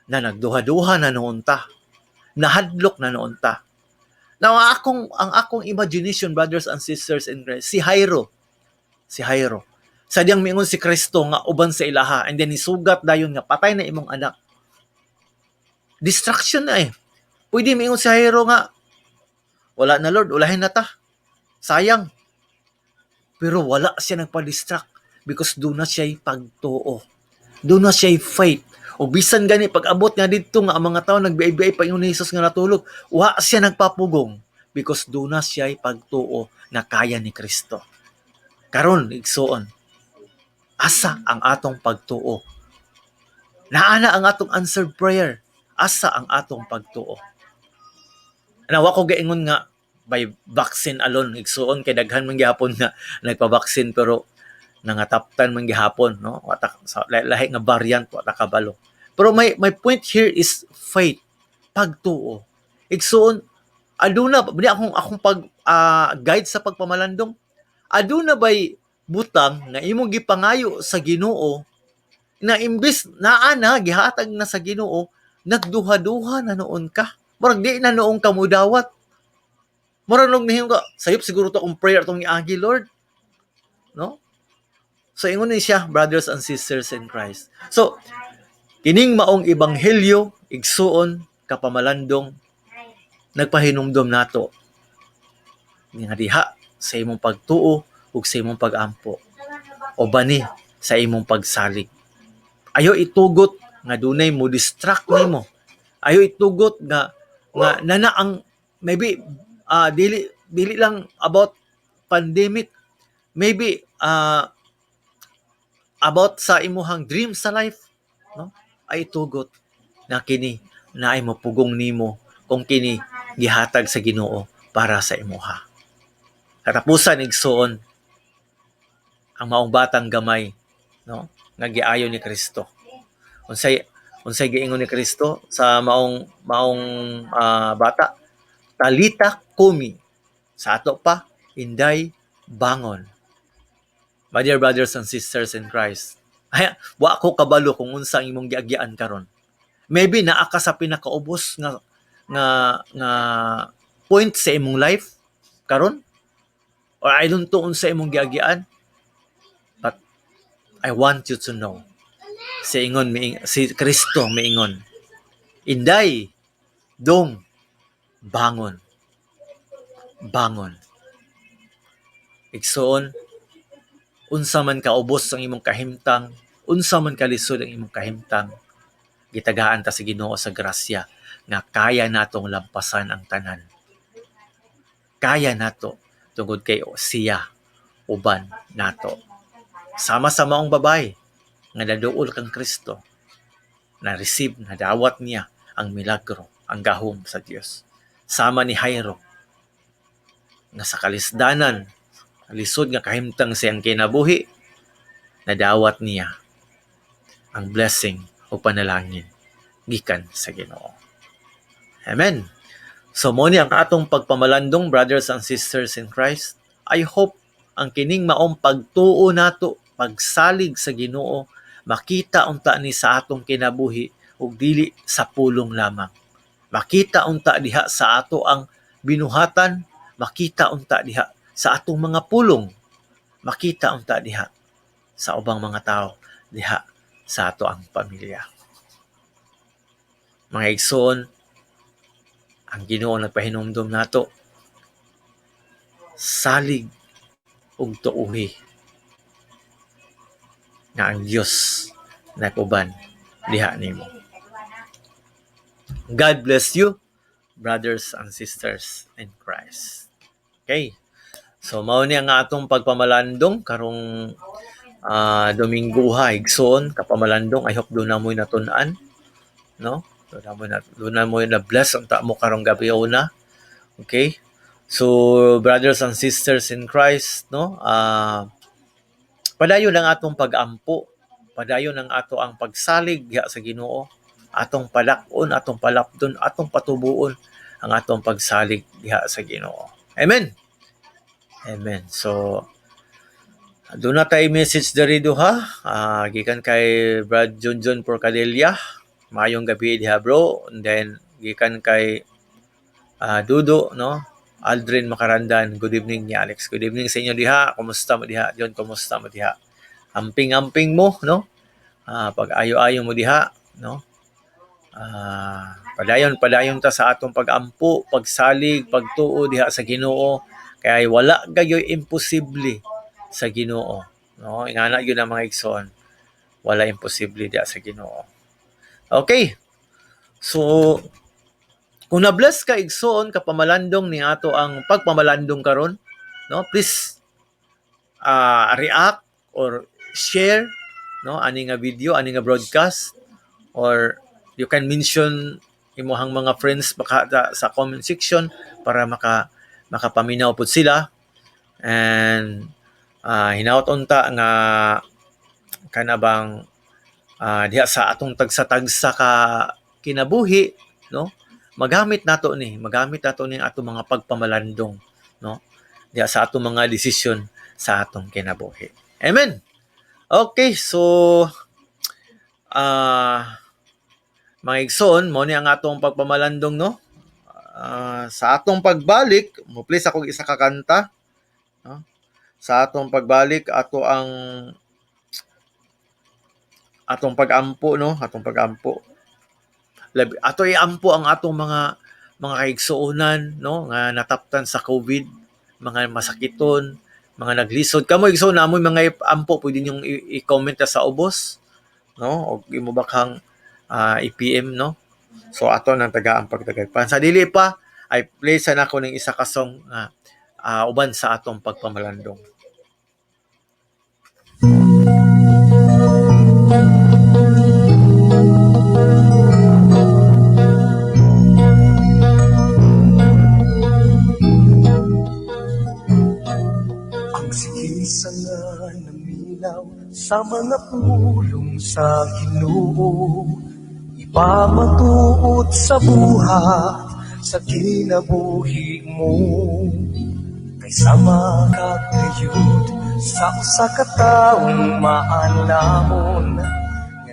na nagduha-duha na noon ta, nahadlok na noon ta. Now, ang akong imagination, brothers and sisters in Christ, si Jairo sa diyang miingon si Kristo nga uban sa ilaha and then nisugat dayon nga, "Patay na imong anak." Distraction na eh. Pwede miingon si Jairo nga, "Wala na, Lord, ulahin na ta. Sayang." Pero wala siya nagpa-distract because duna siya pagtuo. Duna siya faith. O bisan gani pag abot nga didto nga ang mga tao nagbiay-biay pa ni Jesus nga natulog, wa siya nagpapugong because duna siya pagtuo nga kaya ni Kristo. Karon, igsuon, asa ang atong pagtuo? Naa na ang atong answered prayer. Asa ang atong pagtuo? Nawa ko gaingon nga by vaccine alone, igsuon, kay daghan man gihapon nga nagpa-vaccine pero nangataptan man gihapon, no? Wata sa lahi nga variant, wa ta kabalo. Pero my point here is faith, pagtuo. Igsuon, aduna di akong pag guide sa pagpamalandong, aduna bay butang nga imong gipangayo sa Ginoo na imbis naa na, gihatag na sa Ginoo, nagduha-duha na noon ka? Murag di na noon ka mudawat. Murag nung nihimo ka, "Sayop siguro to akong prayer atong niagi, Lord," no? So ingon ni siya, brothers and sisters in Christ. So kining maong ebanghelyo, igsuon kapamalandong, nagpahinumdom nato nga diha sa imong pagtuo ug sa imong pagampo o bani sa imong pagsalig. Ayo itugot nga dunay mo distract nimo. Ayo itugot nga nana ang maybe dili dili lang about pandemic, maybe about sa imuhang dream sa life, no? Ay itugot na kini naay mopugong nimo kung kini gihatag sa Ginoo para sa imuha. Katapusan, igsuon, ang maong batang gamay, no, nga giayo ni Kristo. Unsay giingon ni Kristo sa maong bata? "Talita kumi." Sa ato pa, "Inday, bangon." My dear brothers and sisters in Christ, ay, wa ko kabalo kung unsa ang imong giagyan karon. Maybe naa ka sa pinakaubos nga point sa imong life karon or I don't know unsa imong giagyan. But I want you to know, si ingon si Kristo miingon, "Inday, dong, bangon." Bangon. Igsuon, unsa man kaubos ang imong kahimtang, unsa man kalisod ang imong kahimtang, gitagaan ta sa Ginoo sa grasya nga kaya natong lampasan ang tanan. Kaya nato tungod kay siya uban nato. Sama sa maong babay nga naduol kang Kristo, na receive, nadawat niya ang milagro, ang gahom sa Dios. Sama ni Jairo nga sa kalisdanan, lisod nga kahimtang siyang kinabuhi, nadawat niya ang blessing o panalangin gikan sa Ginoo. Amen. So mo ni ang atong pagpamalandong, brothers and sisters in Christ. I hope ang kining maong pagtuo nato, pagsalig sa Ginoo, makita unta ni sa atong kinabuhi. ug dili sa pulong lamang. Makita unta diha sa ato ang binuhatan, makita unta diha sa atong mga pulong, makita unta diha sa ubang mga tao diha sa ato ang pamilya. Mga igsoon, ang Ginoo nagpahinumdom nato, salig ug tuohi nga ang Dios naguban diha nimo. God bless you, brothers and sisters in Christ. Okay. So mao ni ang atong pagpamalandong karong Domingo ha, igsoon, kapamalandong. I hope duna mo'y natun-an, no? Duna mo'y na bless unta mo karong gabi una. Okay? So brothers and sisters in Christ, no? Padayon ang atong pag-ampo, padayon ang ato ang pagsalig diha sa Ginoo, atong palak-on, atong palapdon, atong patubuon ang atong pagsalig diha sa Ginoo. Amen. Amen. So duna tay message diri duha, gikan kay Brad Junjun Porcadilla. Maayong gabi diha, bro. And then gikan kay Dudo, no? Aldrin Makarandan, good evening ni Alex. Good evening sa inyo diha. Kumusta mo diha? John, kumusta mo diha? Amping-amping mo, no? Pag ayo-ayo mo diha, no? Padayon, padayon ta sa atong pag-ampo, pagsalig, pagtuo diha sa Ginoo. Kay wala gayoy imposible sa Ginoo, no? Ingana gyud ang mga igsoon. Wala imposible diha sa Ginoo. Okay. So kung na-bless ka, igsoon, kapamalandong, ni ato ang pagpamalandong karon, no? Please react or share, no, ani nga video, ani nga broadcast, or you can mention imuhang mga friends baka sa comment section para makapaminaw pud sila. And hinaot unta nga kana bang diha sa atong tagsa-tagsa ka kinabuhi, no, magamit nato ni atong mga pagpamalandong, no, diha sa atong mga desisyon sa atong kinabuhi. Amen. Okay, so mga igsoon, mao ni ang atong pagpamalandong, no? Sa atong pagbalik, mo please akong isa ka kanta, no? Sa atong pagbalik, ato ang atong pag-ampo, no? Atong pag-ampo. Labi, ato iampo ang atong mga kaigsuonan, no, nga nataptan sa COVID, mga masakiton, mga naglisod. Kamo, igsoon, namoy mga ampo, pwede ninyong i-comment sa ubos, no? O imo bakhang i-PM, no? So ato nang tagaan pagtagay. Pan sa dili pa ay play sa nako ning isa ka song nga uban sa atong pagpamalandong. Ang sige sa nga naminaw sa mga pulong sa Ginoo, ipamatuod sa buhat sa kinabuhi mo. Kay sama kagayud sa usa ka taong maalamon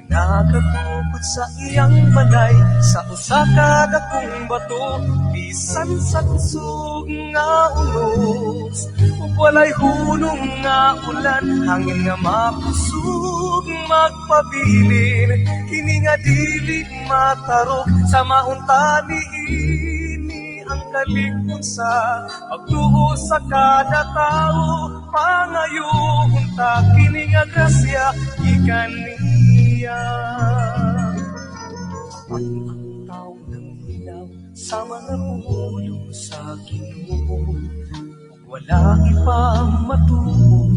nga nagatukod sa iyang balay sa usa ka dakong bato, bisan sa kusog nga unos ug walay hunong nga ulan, hangin nga makusog magpabilin, kini nga dili matarok sa maunta niini ang kalig-on sa pagtuo sa kada tawo. Pangayo unta kini nga grasya gikan niya. Apan ang tao nanghinaw sa mga pulong sa Ginoo ug wala ipamatuod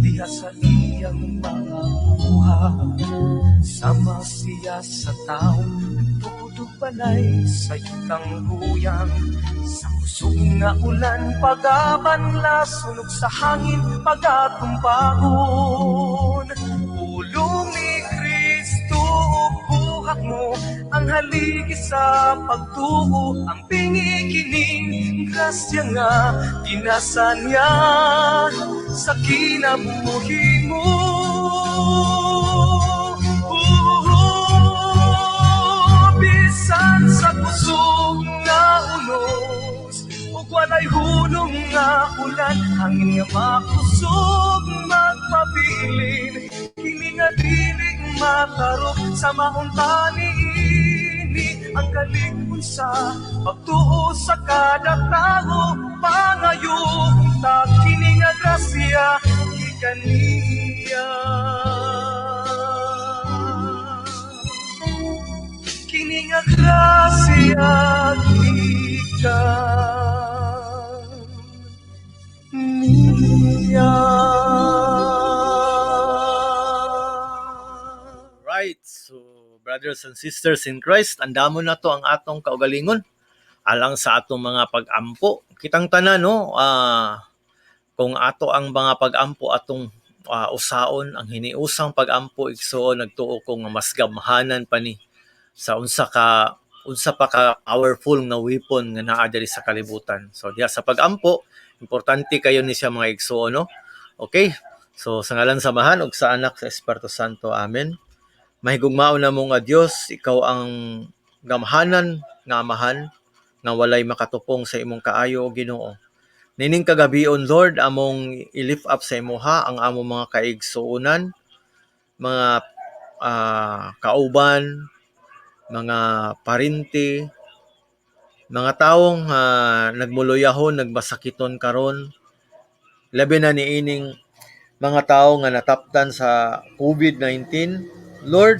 diha sa iyang mga buhat, sama siya sa tao nagtukod og balay sa yutang huyang. Sa kusog nga ulan pagabanlas, sunog sa hangin pagatumbagon. Pulong ni Kristo ug buhat mo ang haligi sa pagtuo. Ang pingi kining grasya nga ginasa niya sa kinabuhi mo. kusog nga unos ug walay hulong nga ulan, hangin nga makusog magpabilin, kini nga dili matarok sa maunta niini ang kalig-on sa pagtuo sa kada tawo. Pangayo unta kini nga grasya gikan niya, kini nga grasya gikan niya. Right. So, brothers and sisters in Christ, andamon na to ang atong kaugalingon alang sa atong mga pag-ampo. Kitang tanan, no, kung ato ang mga pag-ampo atong usaon ang hiniusang pag-ampo, igsuon, nagtuo ko nga mas gamhanan pa ni sa unsa pa ka powerful nga weapon nga naa diri sa kalibutan. So diha sa pag-ampo, importante kayo ni siya, mga igsuon, no? Okay. So sa ngalan sa Amahan ug sa Anak, sa Espiritu Santo. Amen. Mahigugmaon namo nga Dios, ikaw ang gamhanan nga Amahan nga walay makatupong sa imong kaayo, o Ginoo. Nining kagabion, Lord, among i-lift up sa imuha ang among mga kaigsuonan, mga kauban, mga parente, mga taong nagmuluyahon, nagmasakiton karon, labi na niining mga tawo nga nataptan sa COVID-19. Lord,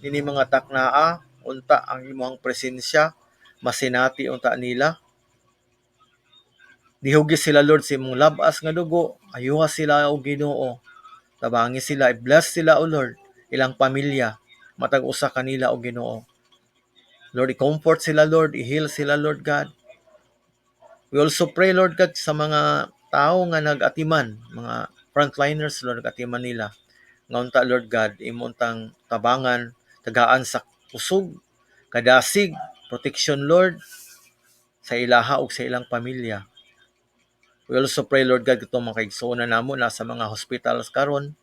ini mga taknaa, unta ang imong presensya masinati unta nila. Dihugi sila, Lord, sa imong labas nga dugo. Ayuha sila, o Ginoo. Tabangi sila, i-bless sila, o Lord, ilang pamilya, matag usa kanila, o Ginoo. Lord, i-comfort sila, Lord, i-heal sila, Lord God. We also pray, Lord God, sa mga tao nga nag-atiman, mga frontliners, Lord, nag-atiman nila. Nga unta, Lord God, imo untang tabangan, tagaan sa kusog, kadasig, protection, Lord, sa ilaha ug sa ilang pamilya. We also pray, Lord God, itong mga kaigsuonan namo nasa mga hospitals karon,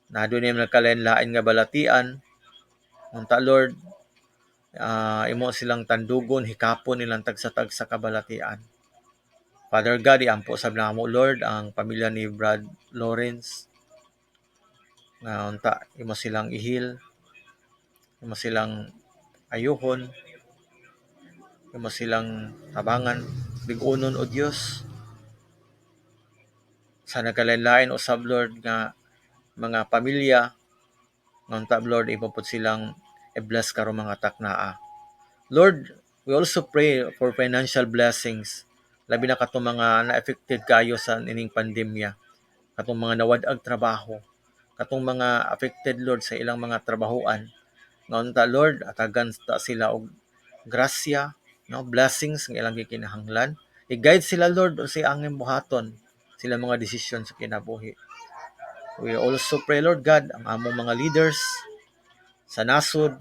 na doon yung nagkalain-lain nga balatian. Unta, Lord, imo silang tandugon, hikapon nilang tagsa-tagsa kabalatian. Father God, iampo sab namo, Lord, ang pamilya ni Brad Lawrence. Nga unta imo silang i-heal, imo silang ayuhon, imo silang tabangan, big-unon, o Dios. Sa nagkalain-lain usab, Lord, nga mga pamilya, nga unta, Lord, imo pud silang i-bless karong mga taknaa. Lord, we also pray for financial blessings, labi na katong mga na-affected kayo sa ining pandemya, katong mga nawad-ag trabaho, katong mga affected, Lord, sa ilang mga trabahoan. Nga unta, Lord, atagan ta sila og grasya, no, blessings nga ilang gikinahanglan. I-guide sila, Lord, unsay angay buhaton sila mga desisyon sa kinabuhi. We also pray, Lord God, ang among mga leaders sa nasod,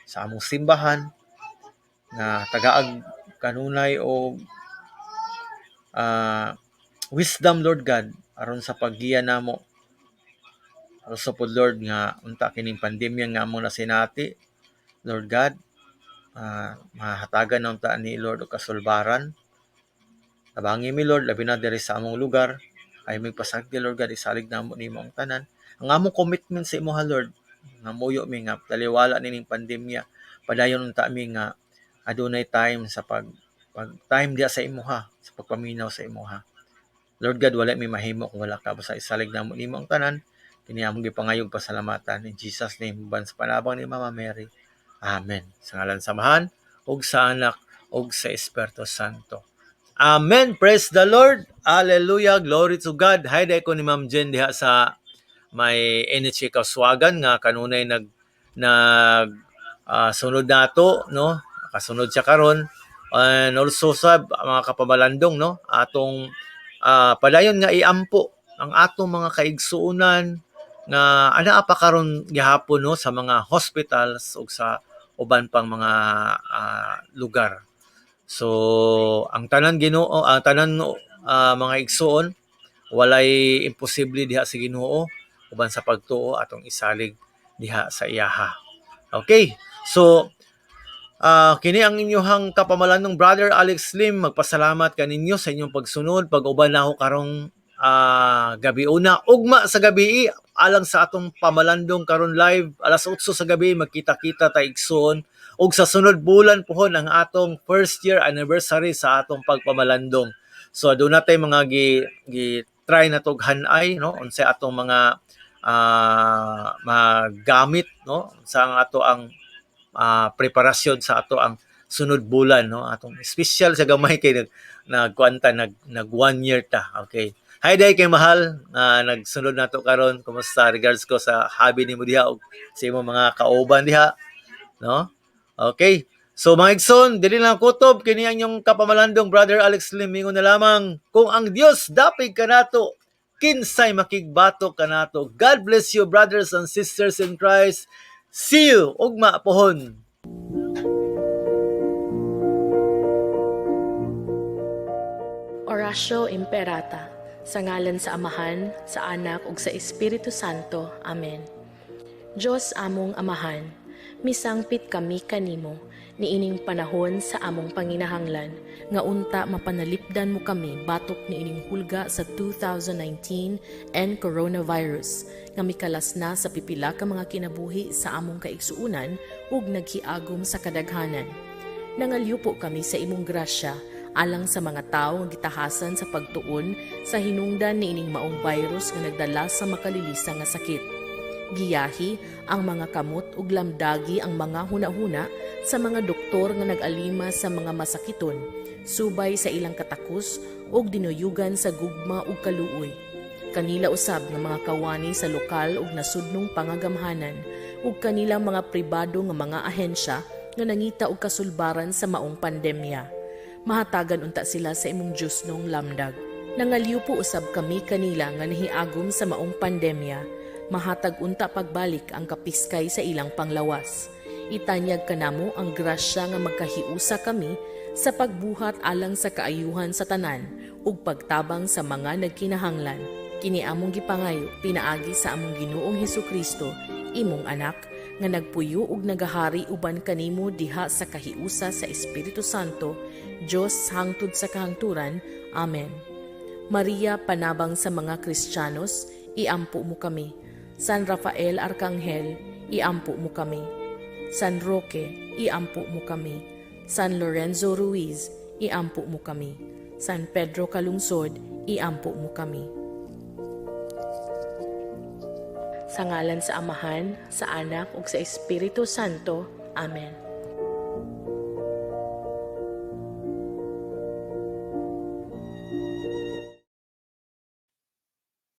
sa among simbahan, nga tagaag kanunay og wisdom, Lord God, aron sa paggiya namo. Also pod, Lord, nga unta kining pandemya nga among nasinati, Lord God, mahatagan na unta ni Lord og kasulbaran. Tabangi mi, Lord, labi na diri sa among lugar. Ay may pasagdi, Lord God, isalig namo nimo ang tanan. Ang among commitment sa imuha, Lord, nga muyo mi nga taliwala nining pandemya, padayon unta mi nga adunay time sa pag time diha sa imuha, sa pagpaminaw sa imuha. Lord God, wala mi mahimo kung wala ka. Basta isalig namo nimo ang tanan. Kini among gipangayog pasalamatan in Jesus' name, uban sa panabang ni Mama Mary. Amen. Sa ngalan sa Amahan ug sa Anak ug sa Espiritu Santo. Amen. Praise the Lord. Hallelujah. Glory to God. Hi ko ni Ma'am Jen diha sa may NHA Kauswagan nga kanunay nag nag sunod nato, no, kasunod siya karon. And also sa mga kapamalandong, no, atong padayon nga iampo ang atong mga kaigsuonan nga anaa pa karon gihapon, no, sa mga hospitals ug sa uban pang mga lugar. So ang tanan Ginoo, ang tanan mga igsuon, walay imposible diha sa Ginoo. Uban sa pagtuo, atong isalig diha sa iyaha. Okay. So Kini ang inyong kapamalandong Brother Alex Lim, magpasalamat kaninyo sa inyong pagsunod pag-uban nako karong gabi una, ugma sa gabi, alang sa atong pamalandong karon live alas 8 sa gabi. Magkita-kita ta, igsoon, ug sa sunod bulan pohon ang atong first year anniversary sa atong pagpamalandong. So aduna tay mga gi try na tog hanay, no, unsay atong mga magamit, no, sa ang ato ang preparasyon sa ato ang sunod bulan, no, atong special sa gamay kay nagkuanta nag 1 year ta. Okay, hi day kay mahal na nagsunod nato karon. Kumusta? Regards ko sa hubby nimo diha ug sa imong mga kauban diha, no? Okay. So mga igsoon, dili lang kutob, kini ang inyong kapamalandong Brother Alex Lim, mingon na lamang, kung ang Dios dapig kanato, kinsay makigbato kanato? God bless you, brothers and sisters in Christ. See you ugma pohon. Oratio Imperata. Sa ngalan sa Amahan, sa Anak ug sa Espiritu Santo. Amen. Dios among Amahan, misangpit kami kanimo niining panahon sa among panginahanglan nga unta mapanalipdan mo kami batok niining hulga sa 2019 and coronavirus nga mikalas na sa pipila ka mga kinabuhi sa among kaigsuonan ug naghiagom sa kadaghanan. Nangalyupo kami sa imong grasya alang sa mga tawo nga gitahasan sa pagtuon sa hinungdan niining maong virus nga nagdala sa makalilisa nga sakit. Giyahi ang mga kamot ug lamdagi ang mga hunahuna sa mga doktor nga nag-alima sa mga masakiton, subay sa ilang katakos ug dinuyugan sa gugma ug kaluoy. Kanila usab nga mga kawani sa lokal ug nasudnong pangagamhanan ug kanilang mga pribado nga mga ahensya nga nangita og kasulbaran sa maong pandemya. Mahatagan unta sila sa imong Diyosnong lamdag. Nangalyupo usab kami kanila nga nahiagom sa maong pandemya. Mahatag unta pagbalik ang kapiskay sa ilang panglawas. Itanyag kanamo ang grasya nga magkahiusa kami sa pagbuhat alang sa kaayuhan sa tanan ug pagtabang sa mga nagkinahanglan. Kini among gipangayo pinaagi sa among Ginoong Hesukristo, imong anak, nga nagpuyo ug nagahari uban kanimo diha sa kahiusa sa Espiritu Santo, Dios hangtod sa kahangturan. Amen. Maria, panabang sa mga Kristiyanos, iampo mo kami. San Rafael Arkanghel, iampo mo kami. San Roque, iampo mo kami. San Lorenzo Ruiz, iampo mo kami. San Pedro Calungsod, iampo mo kami. Sa ngalan sa Amahan, sa Anak ug sa Espiritu Santo. Amen.